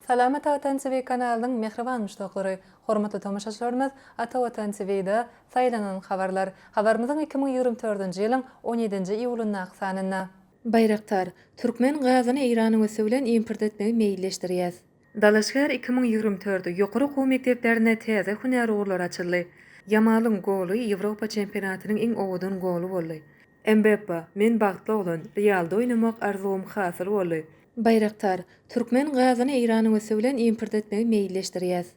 Salam Ata Watan TV kanalynyň mähriban muşdaklary! Hormatly tomaşaçylarymyz Ata Watan TV-da Saýlanan habarlar habarymyzyň 2024-nji ýylyň on ýedinji iýulyndaky sanynda. Baýraktar, Türkmen gazyny Eýranyň üsti bilen import etmegi meýilleşdirýäs. Dalaşgär 2024, ýokary okuw mekdeplerinde täze hünär ugurlary açyldy. Ýamalyň goly Ýewropa çempionatynyň iň owadan goly boldy. Mbappa, Men bagtly oglan, Realda oýnamak arzuwym hasyl boldy. Baýraktar, Türkmen gazyny Eýranyň üsti bilen import etmegi meýilleşdirýäs.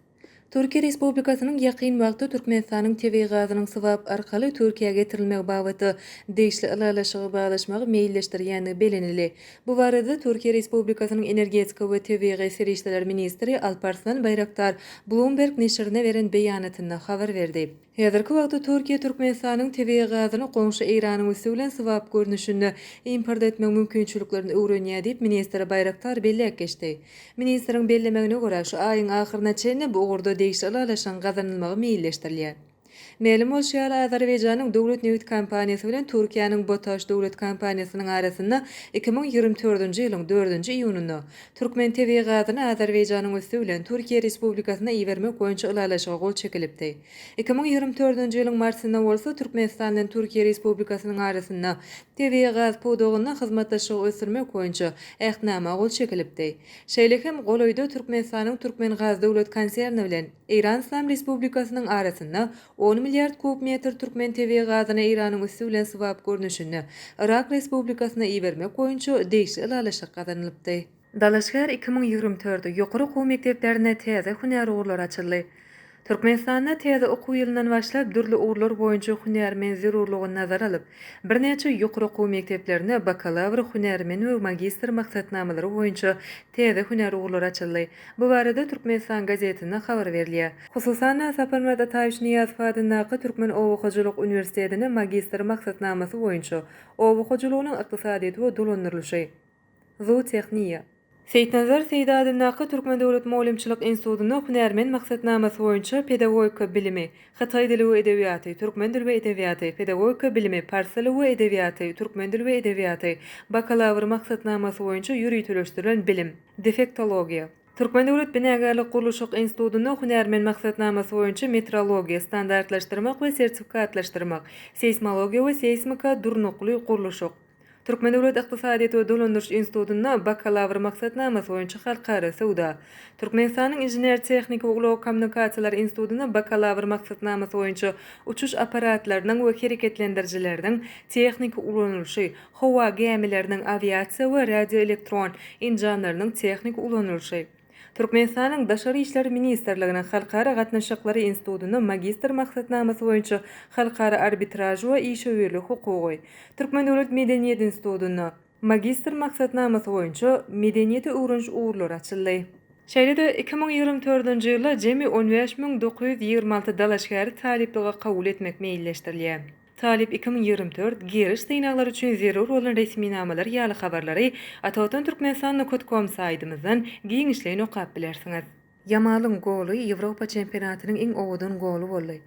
Türkiýe Respublikasynyň ýakyn wagtda Türkmenistanyň tebigy gazynyň swap arkaly Türkiýä getirilmegi babatda degişli ylalaşygy baglaşmagy meýilleşdirýändigi bellenildi. Bu barada Türkiýe Respublikasynyň energetika we tebigy serişdeler ministri Alparslan Baýraktar Bloomberg neşirine beren beýanatynda habar berdi. Häzirki wagtda Türkiýe Türkmenistanyň tebigy gazyny goňşy Eýranyň üsti bilen swap görnüşinde import etmek mümkinçiliklerini öwrenýär diýip, ministr Baýraktar belläp geçdi. Ministriň bellemegine görä, şu aýyň ahyryna çenli bu ugurda degişli ylalaşygyň gazanylmagy meýilleşdirilýär. Mälim bolşy ýaly, Azerbaýjanyň döwlet nebit kompaniýasy bilen Türkiýäniň BOTAŞ döwlet kompaniýasynyň arasynda 2024-nji ýylyň dördünji iýunynda türkmen tebigy gazyny Azerbaýjanyň üsti bilen Türkiýe Respublikasyna ibermek boýunça ylalaşyga gol çekilipdi. 2024-nji ýylyň martynda bolsa Türkmenistan bilen Türkiýe Respublikasynyň arasynda tebigy gaz pudagynda hyzmatdaşlygy ösdürmek boýunça Ähtnama gol çekilipdi. Şeýle hem golaýda Türkmenistanyň Türkmengaz döwlet konserni bilen Eýran Yslam Respublikasynyň arasynda on milliard kub metr türkmen tebigy gazyny Eýranyň üsti bilen swap görnüşinde Yrak Respublikasyna ibermek boýunça degişli ylalaşyk gazanylypdy. Dalaşgär 2024, ýokary okuw mekdeplerinde täze hünär ugurlary açyldy. Türkmenistanda täze okuw ýylyndan başlap dürli ugurlar boýunça hünärmen zerurlygyny nazara alyp, birnäçe ýokary okuw mekdeplerinde bakalawr, hünärmen we magistr maksatnamalary boýunça täze hünär ugurlary açyldy. Bu barada Türkmenistan gazetinde habar berilýär. Hususan-da, Saparmyrat Ataýewiç Nyýazow adyndaky Türkmen oba hojalyk uniwersitetinde magistr maksatnamasy boýunça Oba hojalygynyň ykdysadyýeti we dolandyrylyşy, Zootehniýa, Seýitnazar Seýdi adyndaky Türkmen döwlet mugallymçylyk institutynda hünärmen maksatnamasy boýunça pedagogika bilimi, hytaý dili we edebiýaty, türkmen dili we edebiýaty, pedagogika bilimi, pars dili we edebiýaty, türkmen dili we edebiýaty, bakalawr maksatnamasy boýunça ýöriteleşdirilen bilim, defektologiýa. Türkmen döwlet binagärlik-gurluşyk institutynda hünärmen maksatnamasy boýunça metrologiýa, standartlaşdyrmak we sertifikatlaşdyrmak, seýsmologiýa we seýsmika durnukly gurluşyk, Türkmen döwlet ykdysadyýet we dolandyryş institutynda bakalawr maksatnamasy boýunça halkara söwda, Türkmenistanyň Inžener-tehniki we ulag kommunikasiýalary institutynda bakalawr maksatnamasy boýunça uçuş apparatlarynyň we hereketlendirijileriniň tehniki ulanylyşy, howa gämileriniň awiasiýa we radioelektron enjamlarynyň tehniki ulanylyşy, Türkmenistanyň Daşary işler ministrliginiň Halkara gatnaşyklary institutynda magistr maksatnamasy boýunça Halkara arbitraž we işewürlik hukugy, Türkmen döwlet medeniýet institutynda magistr maksatnamasy boýunça Medeniýeti öwreniş ugurlary açyldy. Şeýle-de, 2024-nji ýylda jemi 15 926 dalaşgäri talyplyga kabul etmek meýilleşdirilýär. Talyp 2024, giriş synaglary üçin zerur bolan resminamalar ýaly habarlary Atavatan Türkmenistan nokat kom saýdymyzdan giňişleýin okap bilersiňiz. Ýamalyň goly Ýewropa çempionatynyň iň owadan goly boldy.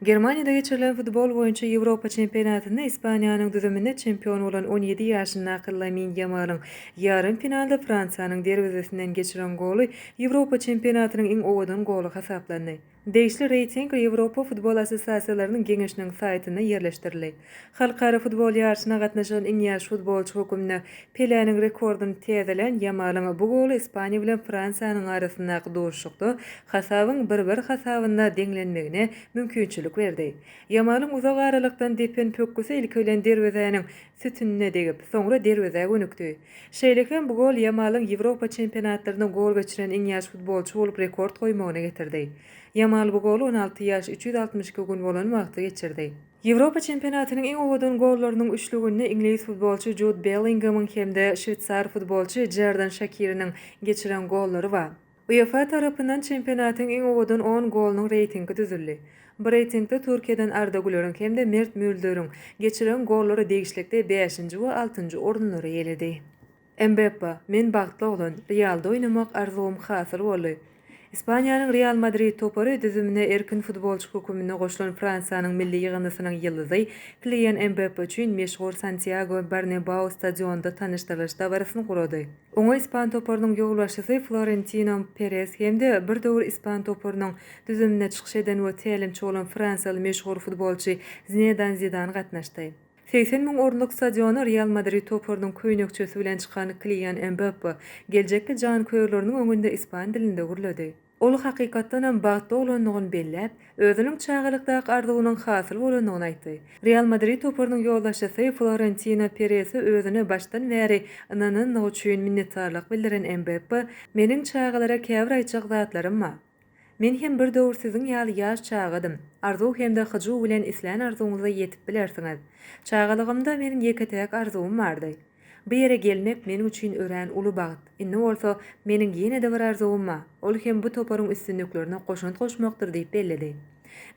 Germaniýada geçirilen futbol boýunça Ýewropa çempionatynda Ispaniýanyň düzüminde çempion bolan 17 ýaşyndaky Lamin Ýamalyň ýarym finalda Fransiýanyň derwezesinden geçiren goly Ýewropa çempionatynyň iň owadan goly hasaplandy. Degişli reýting Ýewropa futbol assosiasiýalarynyň geňeşiniň saýtynda ýerleşdirildi. Halkara futbol ýaryşyna gatnaşan iň ýaş futbolçy hökmünde Peläniň rekordyny täzelän Ýamalyň bu goly Ispaniýa bilen Fransiýanyň arasyndaky duşuşykda hasabyň bir-bir hasabynda deňlenmegine mümkinçilik berdi. Ýamalyň uzak aralykdan depen pökgüsi ilki bilen derwezäniň sütünine degip, soňra derwezä gönükdi. Şeýle hem bu gol Ýamalyň Ýewropa çempionatlarynda gol geçiren iň ýaş futbolçy bolup rekord goýmagyna getirdi. Ýamal bu goly 16 ýaş 362 gün bolan wagty geçirdi. Ýewropa çempionatynyň iň owadan gollarynyň üçlüginde iňlis futbolçy Jud Bellingemyň hem-de şweýsar futbolçy Jerdan Şakiriniň geçiren gollary bar. UEFA tarapyndan çempionatyň iň owadan on golunyň reýtingi düzüldi. Bu reýtingde Türkiýeden Arda Güleriň hem-de Mert Müldüriň geçiren gollary degişlikde bäşinji we altynjy orunlary eýeledi. Mbappa, Men bagtly oglan, Realda oýnamak arzuwym hasyl boldy. Ispaniýanyň Real Madrid topary düzümine erkin futbolçy höküminde goşulan Fransiýanyň milli ýygyndysynyň ýyldyzy Kilian Mbappe üçin meşhur Santýago Bernebau stadionynda tanyşdyrylyş dabarasyny gurady. Oňa ispan toparynyň ýolbaşçysy Florentino Peres hem-de bir döwür ispan toparynyň düzüminde çykyş eden we tälimçi bolan fransiýaly meşhur futbolçy Zinedan Zidan gatnaşdy. 80 müň orunlyk stadiona Real Madrid toparynyň köýnekçesi bilen çykan Kilian Mbappe geljekki janköýerleriniň öňünde ispan dilinde gürledi. Ol hakykatdanam bagtly bolandygyny belläp, özüniň çagalykdaky arzuwynyň hasyl bolandygyny aýtdy. Real Madrid toparynyň ýolbaşçysy Florentino Perese özüne başdan bäri ynanandygy üçin minnetdarlyk bildiren Mbappe, Meniň çagalara käbir aýtjak zatlarym bar. Men hem bir döwür siziň ýaly ýaş çagadym. Arzuw hem-de hyjuw bilen islän arzuwyňyza ýetip bilersiňiz. Çagalygymda meniň ýeke-täk arzuwym bardy. Bu ýere gelmek meniň üçin örän uly bagt. Indi bolsa, meniň ýene-de bir arzuwym bar. Ol hem bu toparyň üstünliklerine goşant goşmakdyr diýip belledi.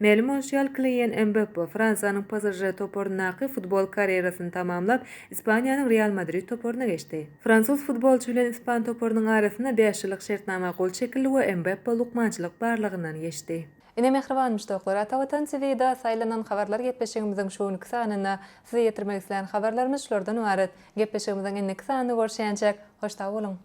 Mälim bolşy ýaly, Kilian Mbappe Fransiýanyň PSŽ toparyndaky futbol karýerasyny tamamlap, Ispaniýanyň Real Madrid toparyna geçdi. Fransuz futbolçy bilen ispan toparynyň arasynda bäş ýyllyk şertnama gol çekildi we Mbappe lukmançylyk barlagyndan geçdi. Ine mähriban muşdaklar, Ata Watan TV-da saýlanan habarlar gepleşigimiziň şu günki sanynda size ýetirmek islän habarlarymyz şulardan ybarat. Gepleşigimiziň indiki sanynda görüşýänçäk, hoş sag boluň!